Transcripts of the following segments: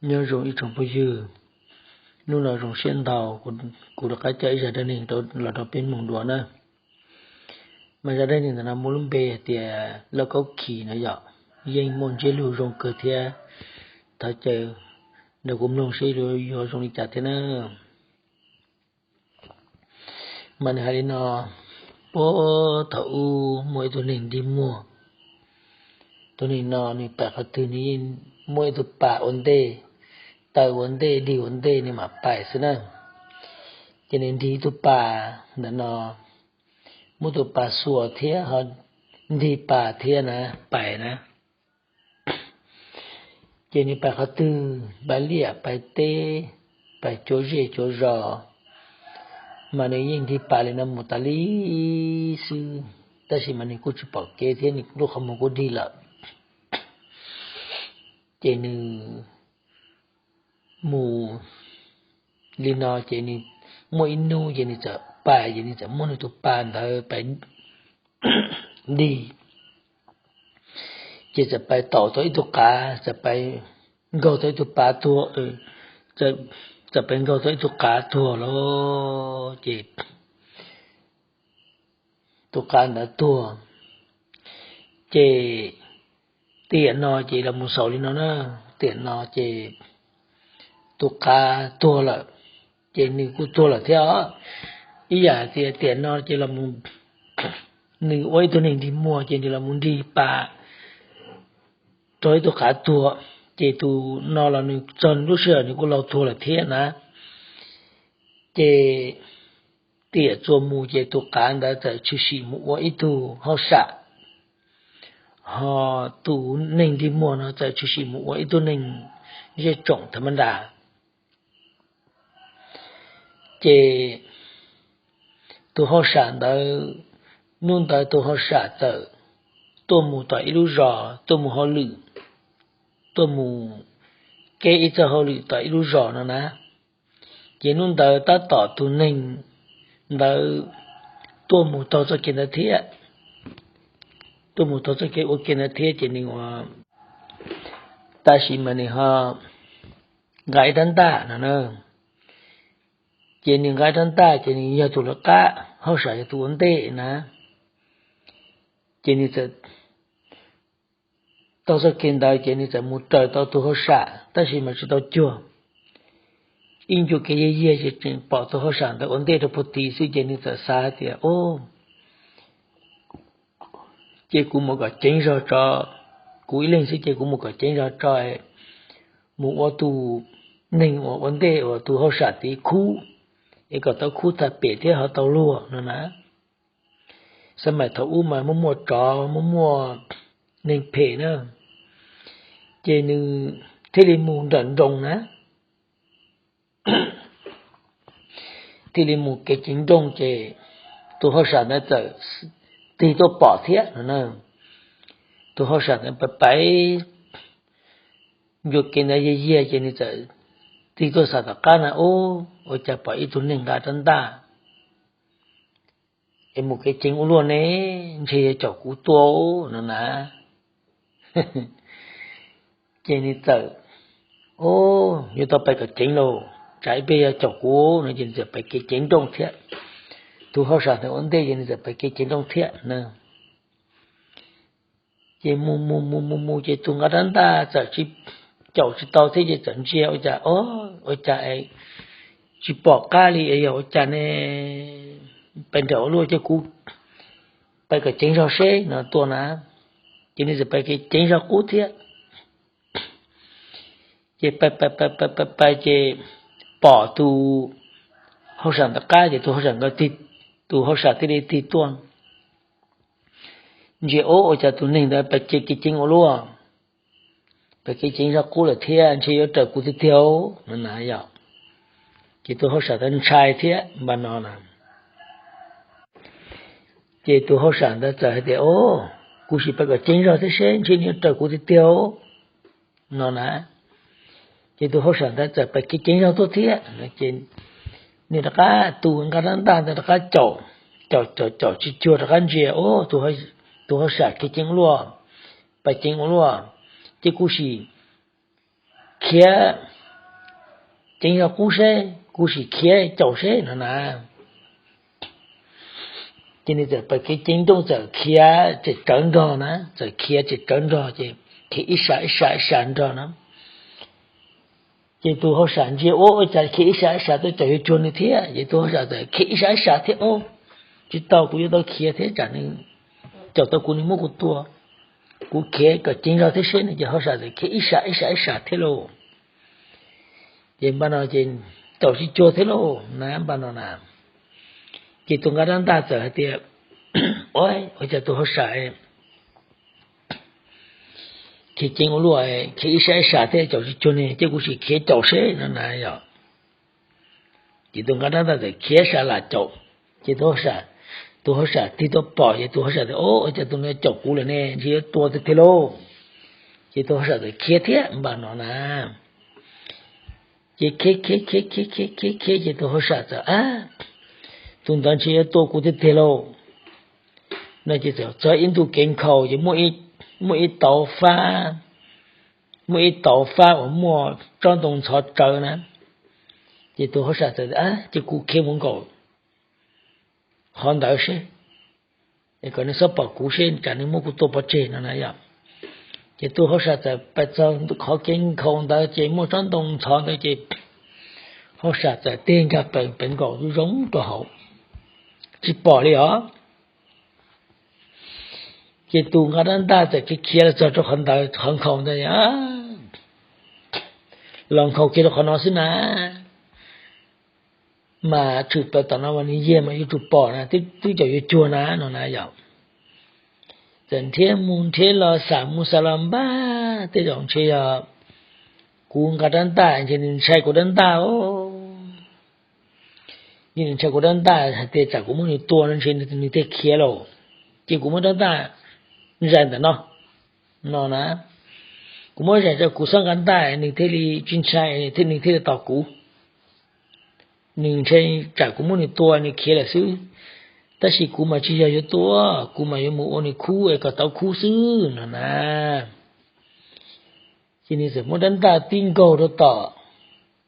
Nyob zoo ib tsoom phooj ywg, hnub no zoo siab ntau kuv rov qab coj ib zaj dab neeg los rau peb mloog dua na. Mas zaj dab neeg ntawm no muaj lub npe hais tias Lauj Kaub Khis no yom. Yeej muaj ntsiab lus zoo kawg thiab. Thov caw nrog kuv mloog seb yuav zoo li cas thiab na. Mas nws hais li no: Puag thaum ub muaj ib tug neeg dig muag. Tus neeg no nws pais qhov twg nws yeej muaj ib tug pas ua ntej, taw ua ntej, dig ua ntej nws mam pais xwb na. Ces nws nrig ib tug pas ntawm no, muab tus pas xuas thiab ho nrig pas thiab na, pais na. Ces nws pais qhov twg, pais liaj pais teb, pais cuav zej cuav zos, mas nws yeej nrig pas li no mus tas li xwb, tab sis mas nws kuj tsis pom kev thiab, nws lub qhov muag kuj dig lawm. Ces nws mus li no ces nws muaj ib hnub ces nws txawm pais, ces nws txawm muab nws tus pas ntawd pais dig, ces txawm pais taum tau ib tug qav, txawm pais nkaug tau ib tug pas tuag, txawm pais nkaug tau ib tug qav tuag lawm. Ces tus qav ntawd tuag, ces tiam no ces los mus xaus li no na, tiam no ces tus qav tuag lawm, ces nws kuj tuag lawm thiab os. Ib yam tias tiam no ces los nws ua ib tug neeg dig muag ces nws los mus nrig pas rau ib tug qav tuag, ces tus no los nws txog lub sij hawm nws kuj laus tuag lawm thiab na. Ces tiam txuas mus ces tus qav ntawd txawm tshwm sim mus ua ib tug hauj sam, ho tus neeg dig muag no txawm tshwm sim mus ua ib tug neeg zej tsoom tham ma nras. Ces tus hauj sam ntawd, hnub ntawd tus hauj sam txawm tuaj mus tom ib lub zos tuaj mus hauj lwm, tuaj mus kev ib txoj hauj lwm tom ib lub zos no na. Ces hnub ntawd tab tom tus neeg ntawd tuaj mus taug txoj kev ntawd thiab, tuaj mus taug txoj kev ua ke ntawd thiab ces nws ua, tab sis mas nws ho nqa ib rab ntaj no na. Ces nws nqa ib rab ntaj ces nws yog tus lawv qab, hauj sam yog tus ua ntej na. Ces nws txawm taug txoj kev ntawd ces nws txawm mus raws tau tus hauj sam tab sis mas tsis tau cuag. Ib ncua kev yiag yiag ces tseem pom tus hauj sam ntawd ua ntej rau puag tid xwb ces nws txawm xav hais tias, o, ces kuv mus kom ceev zog tso, kuv ib leeg xwb ces kuv mus kom ceev zog tso, mus ua tus neeg uas ua ntej uas tus hauj sam tid khub, es kom tau khub tag pem thiab ho tau luag no na. Xab maim thaum ub mas muaj muaj tsov, muaj muaj neeg phem na, ces nws thiaj li mus nrawm nroos na, thiaj li mus kev ceev nrooj ces tus hauj sam ntawd txawm tig tuaj pom thiab no na. Tus hauj sam ntawd pais pais ncua kev ntawd yiag yiag ces nws txawm tig tuaj xam tom qab na, ub, ua cas pom ib tug neeg nqa rab ntaj es mus kev ceev ua luaj ne, ntshe yog caum kuv tua no na. Ces nws txawm, o, yuav tau pais kom ceev lauj, tsam ib pliag yog caum kuv no ces nws txawm pais kev ceev nrooj thiab. Tus hauj sam ntawd ua ntej ces nws txawm pais kev ceev nrooj thiab na. Ces mus mus mus mus mus ces tus nqa rab ntaj txawm tsis, caum tsis tau thiab ces txawm ntsia ua cas, o, ua cas tsis pom qab li, yog ua cas ne, pais nrawm ua luaj, ces kuv pais kom ceev zog seb no tua na. Ces nws txawm pais kev ceev zog qub thiab. Ces pais pais pais pais pais ces pom tus hauj sam ntawd qab ces tus hauj sam ntawd, tus hauj sam thiaj li tig tuaj ntsia, o, ua cas tus neeg ntawd pais kev ceev ua luaj, pais kev ceev zog qub lawm thiab, ntshe yuav raws kuv tiag tiag no na yom. Ces tus hauj sam ntawd ntshai thiab npaum no na. Ces tus hauj sam ntawd txawm hais tias, o, kuv sim pais kom ceev zog thiab seb, ntshe nws yuav raws kuv tiag tiag no na. Ces tus hauj sam ntawd txawm pais kev ceev zog tuaj thiab. Ces nws rov qab, tus nqa rab ntaj ntawd rov qab caum, caum caum caum tsis cuag, rov qab ntsia, o, tus hauj sam kev ceev ua luaj, pais ceev ua luaj, ces kuv sim khiav ceev zog qub seb, kuv sim khiav caum seb no na. Ces nws txawm pais kev ceev nrooj txawm khiav tsem tsawv nrog na, txawm khiav tsem tsawv nrog ces khiav ib sab ib sab ib sab nrog na. Ces tus hauj sam ntsia ua cas khiav ib sab ib sab tuaj caum yuav cuag nws thiab, ces tus hauj sam txawm khiav ib sab ib sab thiab ua, tsis tau, kuv yuav tau khiav thiab tsam nws caum tau kuv nws muab kuv tua, kuv khiav kom ceev zog thiab seb no. Ces hauj sam txawm khiav ib sab ib sab ib sab thiab lauj. Ces npaj no ces caum tsis cuag thiab lauj na, npaj no na. Ces tus nqa rab ntaj txawm hais tias, ua cas tus hauj sam khiav ceev ua luaj, khiav ib sab ib sab thiab caum tsis cuag ne, ces kuv sim khiav caum seb no na yom. Ces tus nqa rab ntaj txawm khiav sa lam caum, ces tus hauj sam tig tuaj pom, ces tus hauj sam tias, ua cas tus no caum kuv lawm ne, ntshe yuav tua tiag tiag lauj. Ces tus hauj sam txawm khiav thiab npaj no na. Ces khiav khiav khiav khiav khiav khiav khiav ces tus hauj sam txawm, ab, tus ntawd ntshe yuav tua kuv tiag tiag lauj no. Ces txawm txog ib ntu kev nkhaus ces muaj ib tauv fab, muaj ib tauv fab uas muaj tsob ntoo ntxhov tsawv na. Ces tus hauj sam txawm, ces kuv khiav mus nkaum qhov ntawd seb, kom nws txhob pom kuv seb tsam nws muab kuv tua pov tseg no na yom. Ces tus hauj sam txawm pais txog qhov kev nkhaus ntawd ces muaj tsob ntoo ntxhov ntawd ces hauj sam txawm tig nkag pes nkaum zoo rau hauv, tsis pom li os. Ces tus nqa rab ntaj txawm khiav khiav los txog rau qhov ntawd, qhov nkhaus ntawd, los nkhaus kiag rau qhov no xwb na, mas tshwm plaws tom no mas nws yog mas yuav tsum pom na, twb caum yuav cuag na no na yom. Txawm nrhiav mus nrhiav los xam mus xam los npaj tej zaum ntshe yog kuv nqa rab ntaj ntshe nws ntshai kuv rab ntaj os. Nws ntshai kuv rab ntaj hais tias tsam kuv muab nws tua no ntshe nws thiaj khiav lauj. Ces kuv muab rab ntaj zais ntawm no, no na, kuv muab zais rau kuv txhob nqa ntaj nws thiaj li tsis ntshai, nws thiaj li tos kuv. Nws ntshai tsam kuv muab nws tua nws khiav lawm xwb, tab sis kuv mas tsis yog yuav tua, kuv mas yuav mus ua nws khub es kom tau khub xwb no na. Ces nws txawm muab rab ntaj tib nkaug rau tom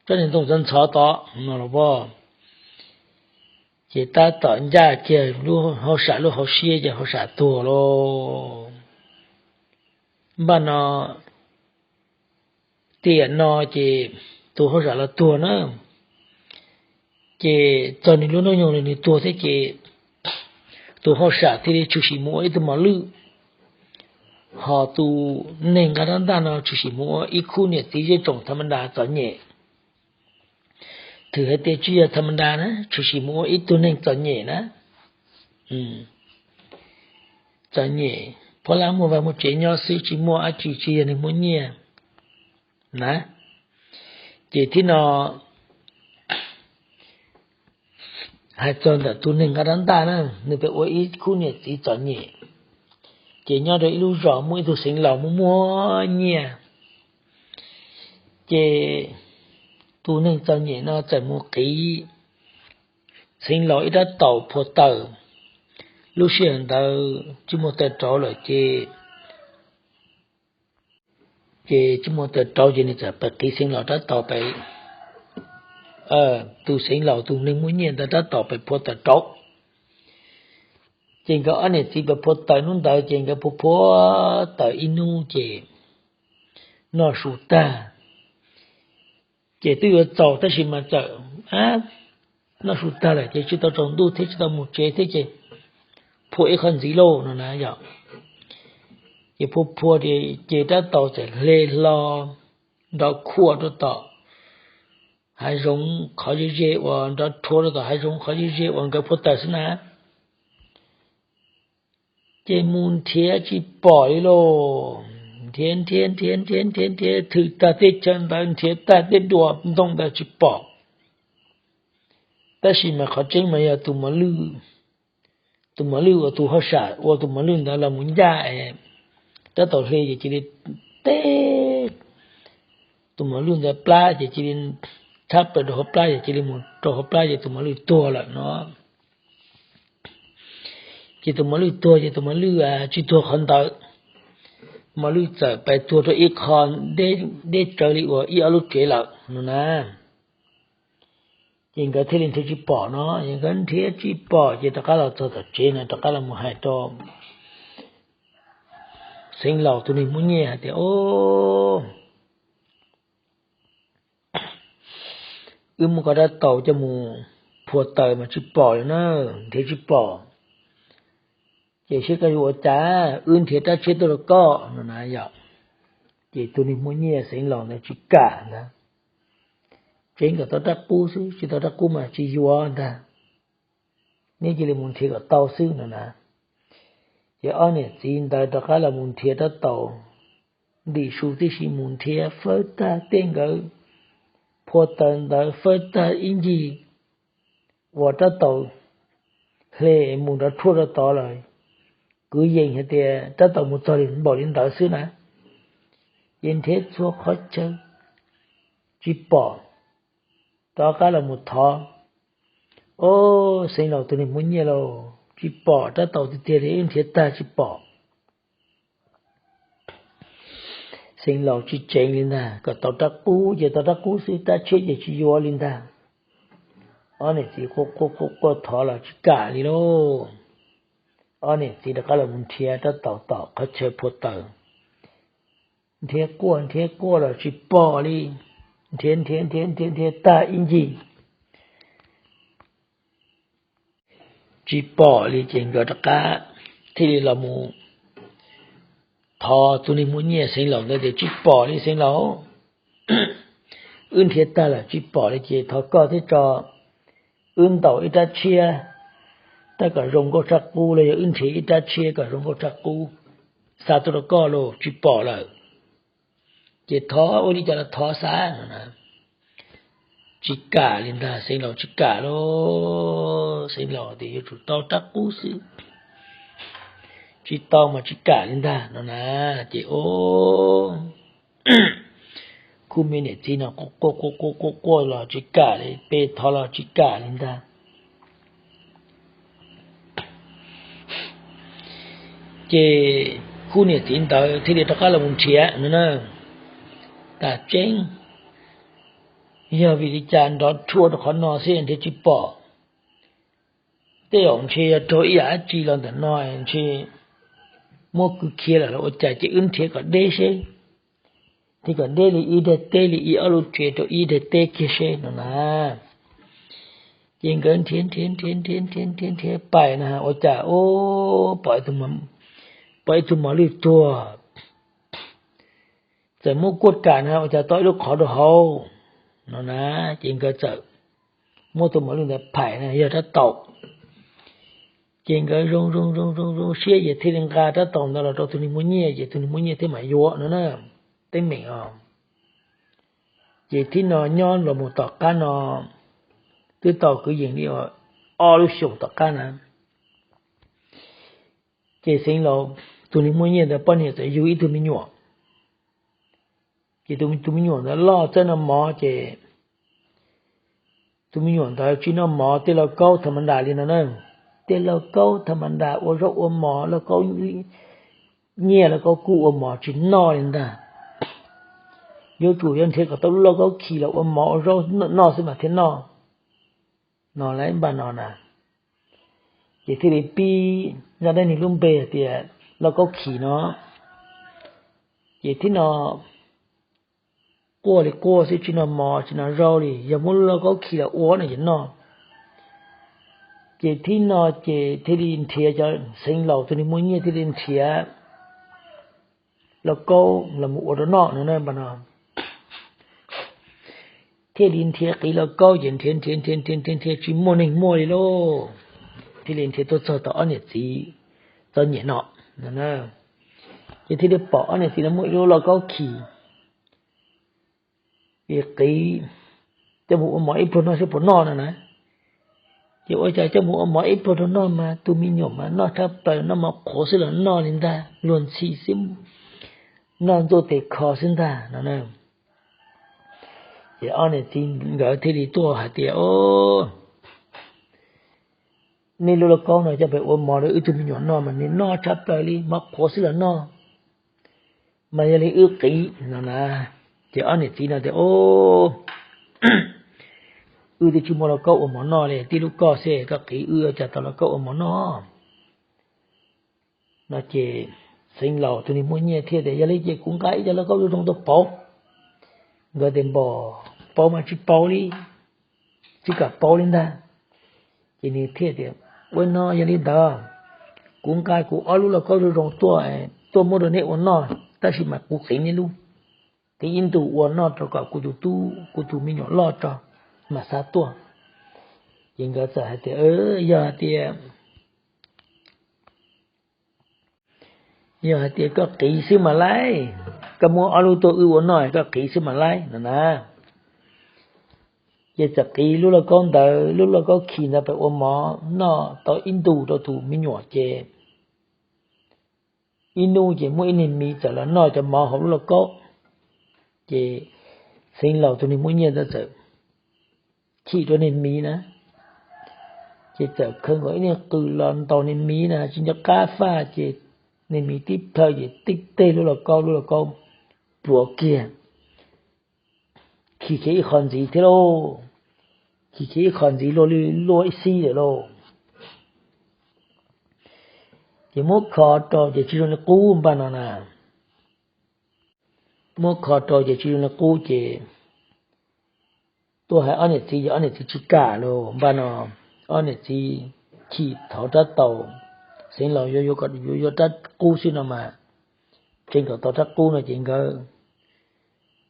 tsob niag ntoo ntxhov ntxhov tod no los pom. Ces tab tom ncaj kiag lub hauj sam lub hauv siab ces hauj sam tuag lauj. Npaj no, tiam no ces tus hauj sam los tuag na, ces txog nws lub hnub nyoog li nws tuag thiab ces tus hauj sam thiaj li tshwm sim mus ua ib tug mos lwj, ho tus neeg nqa rab ntaj no tshwm sim mus ua ib khub niam txiv zej tsoom tha ma nda txom nyem. Thwm hais tias tsis yog tha ma nda na, tshwm sim mus ua ib tug neeg txom nyem na. Txom nyem, phob lab muaj vaj muaj tsev nyob xwb, tsis muaj dab tsi, tsis yog neeg muaj nyiaj na. Ces thib no hais txog ntawm tus neeg nqa rab ntaj na, nws pem ua ib khub niam txiv txom nyem, ces nyob rau ib lub zos muaj ib tug xeev laus muaj muaj nyiaj. Ces tus neeg txom nyem no txawm mus qiv xeev laus ib rab taus phua taws. Lub sij hawm ntawd tsis muaj taws rauv lawm ces, ces tsis muaj taws rauv ces nws txawm pais qiv xeev laus rab taus pem, tus xeev laus tus neeg muaj nyiaj ntawd rab taus pem phua taws rauv. Ces nkawd ob niam txiv pem phua taws hnub ntawd ces nkawd phua phua taws ib hnub ces noj su tag, ces twb yuav txaus tab sis mas txawm noj su tag lawm ces tsis tau tsaus ntuj thiab tsis tau mus tsev thiab ces phua ib qho ntxiv lauj no na yom. Ces phua phua ces rab taus txawm hle hlo nrov khuaj rau tom hav zoov qhov ze ze uas nrov rhuav rau tom hav zoov qhov ze ze uas nkawd phua taws xwb na. Ces mus nrhiav tsis pom li lauj. Nrhiav nrhiav nrhiav nrhiav nrhiav nrhiav thwm tag tej chaw ntawd, nrhiav tag tej duas ntoo ntawd tsis pom. Tab sis mas qhov tseeb mas yog tus mos lwj, tus mos lwj uas tus hauj sam ua tus mos lwj ntawd los mus ncaj es rab taus hle ces cia li teb tus mos lwj ntawd plab ces cia li tshab plaws rau hauv plab ces cia li mus rau hauv plab ces tus mos lwj tuag lawm no. Ces tus mos lwj tuag ces tus mos lwj tsis tuag qhov ntawd, mos lwj txawm pais tuag rau ib qho deb tsawv li uas ib ob lub tsev lawm no na. Ces nkawd thiaj li nrhiav tsis pom no, es nkawd nrhiav tsis pom ces rov qab los txog tom tsev no rov qab los mus hais rau Xeev Laus tus neeg muaj nyiaj hais tias, O, wb muab koj rab taus coj mus phua taws mas tsis pom li na, nrhiav tsis pom. Ces seb koj yuav ua cas, wb nrhiav rab tshiab tuaj rau koj no na yom. Ces tus neeg muaj nyiaj Xeev Laus ntawd tsis kam ntag, tseev kom tau rab qub xwb, tsis tau rab qub mas tsis yuav ntag, neb cia li mus nrhiav kom tau xwb no na. Ces ob niam txiv ntawd rov qab los mus nrhiav rab taus, ntim su tib si mus nrhiav fawb tag tej nkawd phua taws ntawd fawb tag ib ncig uas rab taus hle mus nrov rhuaj rau tod lawm, kwv yees hais tias rab taus mus txog li npaum li ntawd xwb na. Ces nrhiav txhua qhov chaw tsis pom, rov qab los mus thov, O, Xeev Laus tus neeg muaj nyiaj lauj, tsis pom rab taus tiag tiag li, wb nrhiav tag tsis pom. Xeev Laus tsis tseev li ntag, kom tau rab qub ces tau rab qub xwb, rab tshiab ces tsis yuav li ntag. Ob niam txiv quaj quaj quaj quaj thov los tsis kam li lauj. Ob niam txiv rov qab los mus nrhiav rab taus tom qhov chaw phua taws, nrhiav quaj nrhiav quaj los tsis pom li, nrhiav nrhiav nrhiav nrhiav nrhiav tag ib ncig tsis pom li ces nkawd rov qab thiaj li los mus thov tus neeg muaj nyiaj Xeev Laus ntawd tias, Tsis pom li Xeev Laus, wb nrhiav tag lawm tsis pom li ces thov koj thiab tso wb ntaus ib rab tshiab, tab kom zoo nkauj tshaj qub los yog wb nrhiav ib rab tshiab kom zoo nkauj tshaj qub xa tuaj rau koj los tsis pom lawm. Ces thov ua li cas los thov xav no na, tsis kam li ntag, Xeev Laus tsis kam lauj. Xeev Laus tias yuav tsum tau rab qub xwb, tsis tau mas tsis kam li ntag no na. Ces o, khub me niam txiv no quaj quaj quaj quaj los tsis kam li, pes thov los tsis kam li ntag. Ces khub niam txiv ntawd thiaj li rov qab los mus nrhiav no na, tas tseeb yog vim li cas nrov rhuaj rau qhov no xwb nrhiav tsis pom. Tej zaum ntshe yog raug ib yam dab tsi los ntawm no ntshe muab kwv khiav lawm los ua cas, ces wb nrhiav kom deb seb, nrhiav kom deb li ib daim teb li ib ob lub tsev rau ib daim teb kiag seb no na. Ces nkawd nrhiav nrhiav nrhiav nrhiav nrhiav nrhiav nrhiav pais na ua cas o, pom ib tug mos lwj tuag, txawm muab kuaj kam na ua cas tau ib lub qhov rau hauv no na. Ces nkawd txawm muab tus mos lwj ntawd phais na yog rab taus. Ces nkawd zoo zoo zoo zoo zoo siab ces thiaj li nqa rab taus ntawd los rau tus neeg muaj nyiaj ces tus neeg muaj nyiaj thiaj mam yuav no na, teeb meem os. Ces thib no nyob los mus tom qab no twb tau kwv yees li ob lub xyoos tom qab na. Ces Xeev Laus tus neeg muaj nyiaj ntawd poj niam txawm yug ib tug me nyuam. Ces tus me nyuam ntawd loj txawj noj mov ces tus me nyuam ntawd tsis noj mov tej lauj kaub tham ma ntas li no na. Tej lauj kaub tham ma ntas ua zaub ua mov, lauj kaub nyiaj lauj kaub kub ua mov tsis noj li ntag. Yuav tsum yog nrhiav kom tau lub lauj kaub khis los ua mov ua zaub noj xwb mas thiaj noj no lauj. Npaj no na, ces thiaj li pib zaj dab neeg lub npe hais tias lauj kaub khis no. Ces thib no quaj li quaj xwb tsis noj mov tsis noj zaub li, yog muab lauj kaub khis los ua no ces noj. Ces thib no ces thiaj li nrhiav cov Xeev Laus tus neeg muaj nyiaj thiaj li nrhiav lauj kaub los mus ua rau noj no na. Npaj no thiaj li nrhiav qiv lauj kaub ces nrhiav nrhiav nrhiav nrhiav nrhiav nrhiav tsis muaj neeg muaj li lauj. Thiaj li nrhiav tuaj txog tom ob niam txiv txom nyem no no na. Ces thiaj li pom ob niam txiv no muaj ib lub lauj kaub khis, qiv coj mus ua mov ib pluag noj seb puas noj no na. Ces ua cas coj mus ua mov ib pluag rau noj mas tus me nyuam mas noj tshaj plaws, noj mov qhuav xwb los noj li ntag, luag ntxhi xwb, noj ntxuaj tes kho xwb ntag no na. Ces ob niam txiv nkawd thiaj li tuaj hais tias, O, nej lub lauj kaub no coj pem ua mov rau wb tug me nyuam noj mas nws noj tshaj plaws li, mov qhuav xwb los noj, mas yog li wb qiv no na. Ces ob niam txiv no tias, O, wb twb tsis muaj lauj kaub ua mov noj li, tib lub koj xwb koj qiv wb ua cas tau lauj kaub ua mov noj? No ces Xeev Laus tus neeg muaj nyiaj thiaj tias, Yog li ces kuv nqa ib co lauj kaub zoo zoo tuaj pauv. Nkawd tias, Npog, pauv mas tsis pauv li, tsis kam pauv li ntag. Ces nws thiaj tias, Ua no yog li ntawd, kuv nqa kuv ob lub lauj kaub zoo zoo tuaj, tuaj muab rau neb ua noj, tab sis mas kuv qiv neb lub, qiv ib ntus ua noj rau kom kuv tus tub, kuv tus me nyuam loj tso mas xa tuaj. Ces nkawd txawm hais tias, Yog hais tias, yog hais tias koj qiv xwb mas laib, koj muab ob lub tuaj wb ua noj, koj qiv xwb mas laib, no na. Ces txawm qiv lub lauj kaub ntawd, lub lauj kaub khi ntawd pem ua mov noj tau ib ntus rau tus me nyuam ces ib hnub ces muaj ib niag miv txawm los noj cov mov hauv lub lauj kaub. Ces Xeev Laus tus neeg muaj nyiaj ntawd txawm chim rau niag miv na, ces txawm khaws nkaus ib niag qws los ntaus niag miv na, tsis nco qab faj ces niag miv tib plhaw ces tib teg lub lauj kaub, lub lauj kaub pluav kiag, khi kiag ib qho ntxiv thiab lauj, khi kiag ib qho ntxiv luaj li luaj ib xib lawm lauj. Ces muab kho rau ces tsis zoo li qub npaj no na. Muab kho rau ces tsis zoo li qub ces tuaj hais ob niam txiv ces ob niam txiv tsis kam lauj. Npaj no ob niam txiv chim thov rab taus, Xeev Laus yuav yuav rab qub xwb no mas, tseev kom tau rab qub no ces nkawd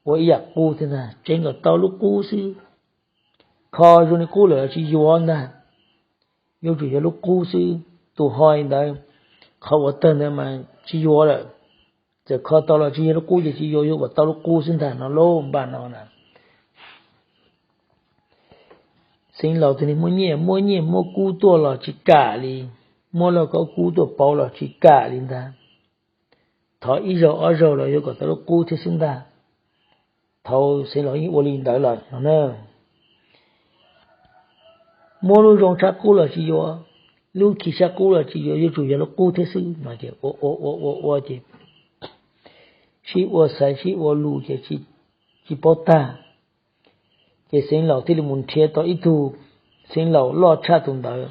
ua ib yam qub thiab ntag, tseev kom tau lub qub xwb. Kho zoo li qub lawm los tsis yuav ntag, yuav tsum yog lub qub xwb. Tus hoi ntawd qhov uas tawg ntawd mas tsis yuav lawm, txawm kho tau los tsis yog lub qub ces tsis yuav, yuav kom tau lub qub xwb ntag no lauj. Npaj no na, Xeev Laus tus neeg muaj nyiaj, muab nyiaj muab kub tuaj los tsis kam li, muab lauj kaub kub tuaj pauv los tsis kam li ntag. Thov ib zaug ob zaug los yuav kom tau lub qub thiab xwb ntag. Thaum Xeev Laus yeej ua li ntawd los no na, muab lub zoo tshaj qub los tsis yuav, lub khi tshaj qub los tsis yuav, yuav tsum yog lub qub thiab xwb no ces ua ua ua ua ua ces sib ua xaiv sib ua lus ces tsis paub tag. Ces Xeev Laus thiaj li mus nrhiav tau ib tug Xeev Laus loj tshaj tus ntawd.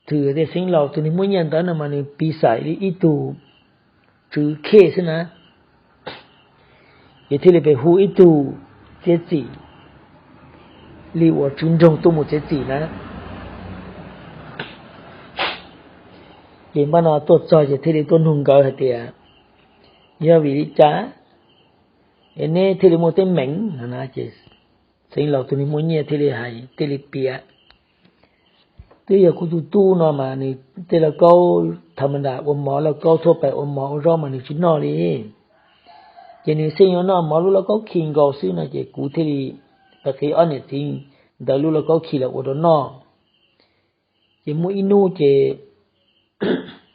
Twb tias Xeev Laus tus neeg muaj nyiaj ntawd no mas nws piv xam li ib tug tswv khej xwb na, ces thiaj li pes hu ib tug txiav txim li uas tswv nroog tuaj mus txiav txim na. Ces npaj no tuaj txog ces thiaj li tuaj nug nkawd hais tias, Yog vim li cas es neb thiaj li muaj teeb meem no na? Ces Xeev Laus tus neeg muaj nyiaj thiaj li hais, thiaj li piav, Twb yog kuv tus tub no mas nws tej lauj kaub tha ma ntas ua mov, lauj kaub thuaj pais ua mov ua zaub mas nws tsis noj li. Ces nws xyeej yuav noj mov lub lauj kaub khi nkaus xwb no ces kuv thiaj li pais qiv ob niam txiv ntawd lub lauj kaub khi los ua rau noj. Ces muaj ib hnub ces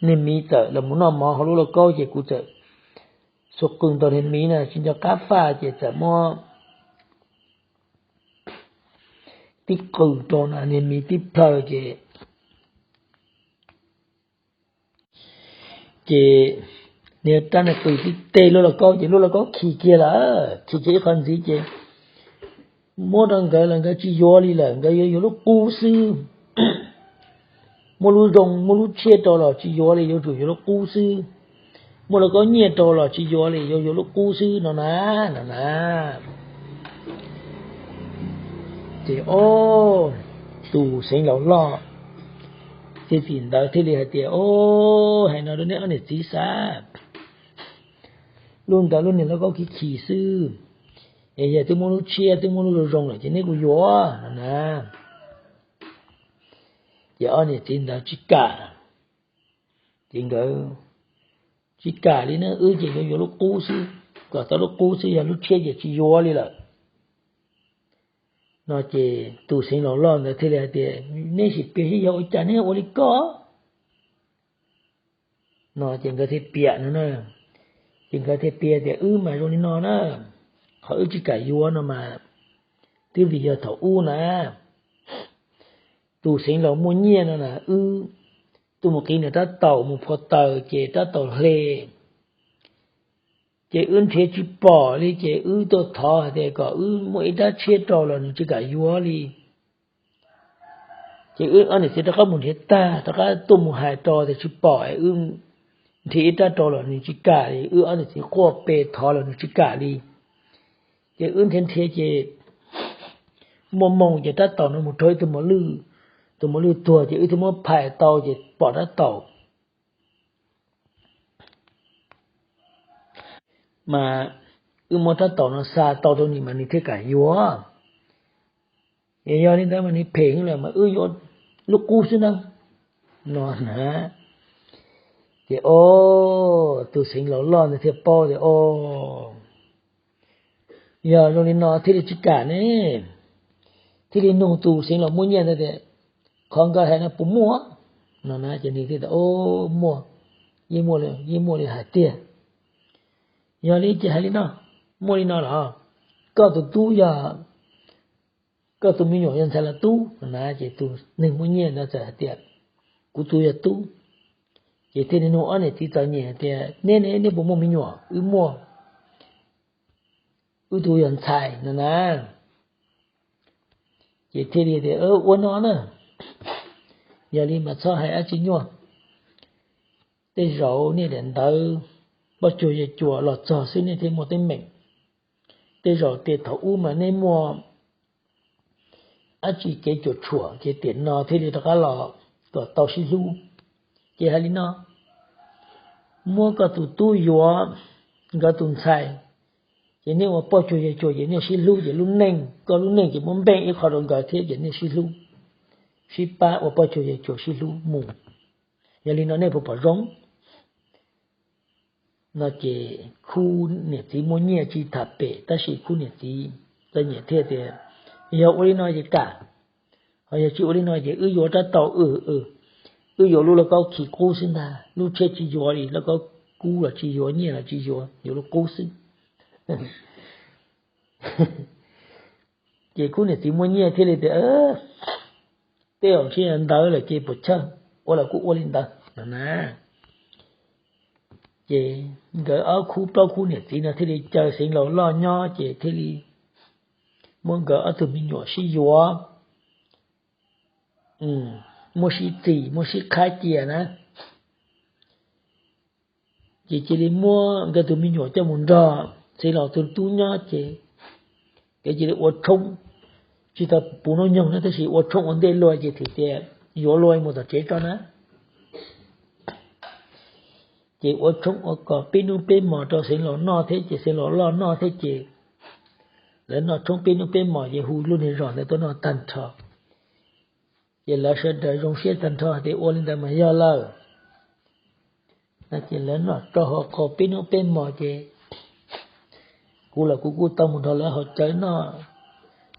niag miv txawm los mus noj mov hauv lub lauj kaub ces kuv txawm xuas qws ntaus niag miv na tsis nco qab faj ces txawm muab tib qws rau na niag miv tib plhaw ces, ces niag rab niag qws tib teg lub lauj kaub ces lub lauj kaub khi kiag lawm, khi kiag ib qho ntxiv ces muab rau nkawd los nkawd tsis yuav li lawm, nkawd yuav yuav lub qub xwb. Muab lub zoo muab lub tshiab rau los tsis yuav li, yuav tsum yuav lub qub xwb. Muab lauj kaub nyiaj rau los tsis yuav li, yuav yuav lub qub xwb no na, no na. Ces o, tus Xeev Laus loj txiav txim ntawd thiaj li hais tias, O, hais no rau neb ob niam txiv xav, lub ntawd lub niag lauj kaub khi khi xwb, es yog twb muab lub tshiab twb muab lub zoo zoo lawm ces neb kuj yuav no na. Ces ob niam txiv ntawd tsis kam, ces nkawd tsis kam li na, wb ces yuav yuav lub qub xwb, kom tau lub qub xwb, yog lub tshiab ces tsis yuav li lawm. No ces tus Xeev Laus loj ntawd thiaj li hais tias, Neb sim piav seb yog ua cas neb ua li ko? No ces nkawd thiaj piav no na, ces nkawd thiaj piav tias, Wb mas zoo li no na, qhov wb tsis kam yuav no mas twb vim yog thaum ub na, tus Xeev Laus muaj nyiaj no na, wb tuaj mus qiv nws rab taus mus phua taws ces rab taus hle, Ces wb nrhiav tsis pom li ces wb tuaj thov hais tias kom wb muaj ib rab tshiab rau los nws tsis kam yuav li. Ces wb ob niam txiv rov qab mus nrhiav tag, rov qab tuaj mus hais rau tias tsis pom, wb nrhiav ib rab rau los nws tsis kam li, wb ob niam txiv quaj pe thov los nws tsis kam li. Ces wb nrhiav nrhiav ces muaj moo ces rab taus no mus raug ib tug mos lwj, tus mos lwj tuag ces wb thiaj muab phais tau ces pom rab taus. Mas wb muab rab taus no xa tau rau nws mas nws thiaj kam yuav. Es yog li ntawd mas nws phem lawm mas wb yuav lub qub xwb na, no na. Ces o, tus xeev laus loj ntawd thiaj paub tias o, yog zoo li no thiaj li tsis kam ne, thiaj li nug tus xeev laus muaj nyiaj ntawd tias qhov nkawd hais no puas muaj no na. Ces nws thiaj tias o, muaj, yeej muaj li hais tiag. Yog li ces hais li no, muaj li no los, koj tus tub yog, koj tus me nyuam yog ntxhais los tub no na. Ces tus neeg muaj nyiaj ntawd txawm hais tias kuv tus yog tub. Ces thiaj li nug ob niam txiv txom nyem hais tias neb ne, neb puas muaj me nyuam? Wb muaj, wb tus yog ntxhais no na. Ces thiaj li tias ua no na, yog li mas txhob hais dab tsi nyuaj. Tej zaum niaj daim ntawv poj cuag yawg cuas los txog xwb nej thiaj muaj teeb meem. Tej zaum tias thaum ub mas nej muaj dab tsi kev cuam tshuam ces tiam no thiaj li rov qab los kom tau sib hlub. Ces hais li no, muab koj tus tub yuav nkawd tus ntxhais, ces nej ua poj cuag yawg cuas ces nej sib hlub ces lub neej, koj lub neej ces muab npeej ib qho rau nkawd thiab ces nej sib hlub, sib pab ua poj cuag yawg cuas sib hlub mus. Yog li no nej puas pom zoo? No ces khub niam txiv muaj nyiaj tsis tham pem tab sis khub niam txiv txom nyem thiaj tias yog ua li no ces kam, ho yog tsis ua li no ces wb yuav rab taus, wb yuav lub lauj kaub khi qub xwb ntag, lub tshiab tsis yuav li, lauj kaub kub los tsis yuav, nyiaj los tsis yuav, yuav lub qub xwb. Ces khub niam txiv muaj nyiaj thiaj li tias tej zaum ntshe ntawd lawm ces puas chawj, ua los kuj ua li ntawd no na. Ces nkawd ob khub plaub khub niam txiv no thiaj li caw xeev laus loj nyob ces thiaj li muab nkawd ob tug me nyuam sib yuav, muab sib txis muab sib qhaib cia na. Ces cia li muab nkawd tus me nyuam coj mus nrog xeev laus tus tub nyob ces nkawd cia li ua tshoob, tsis tau puv hnub nyoog na tab sis ua tshoob ua ntej luaj ces thiaj tias yuav luag mus tom tsev tso na. Ces ua tshoob ua kos peb hnub peb hmos rau xeev laus noj thiab ces xeev laus loj noj thiab ces lawv noj tshoob peb hnub peb hmos ces hu lub niag zos ntawd tuaj noj tag nrho. Ces lawv sawv daws zoo siab tag nrho hais tias ua li ntawd mas yog lawm. No ces lawv noj tsau hau qaug peb hnub peb hmos ces kuv los kuv kuj tau mus nrog lawv haus cawv noj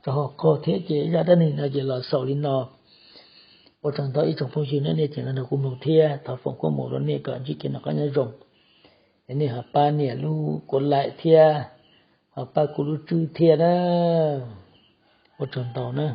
tsau hau qaug thiab ces zaj dab neeg no ces los xaus li no. Ua tsaug ntau ib tsoom phooj ywg na, nej tseem los nrog kuv mloog thiab thov foom koob hmoov rau nej kom ntsib kev noj qab nyob zoo. Es nej ho pab nias lub kuv like thiab ho pab kuv lub tswb thiab na. Ua tsaug ntau na.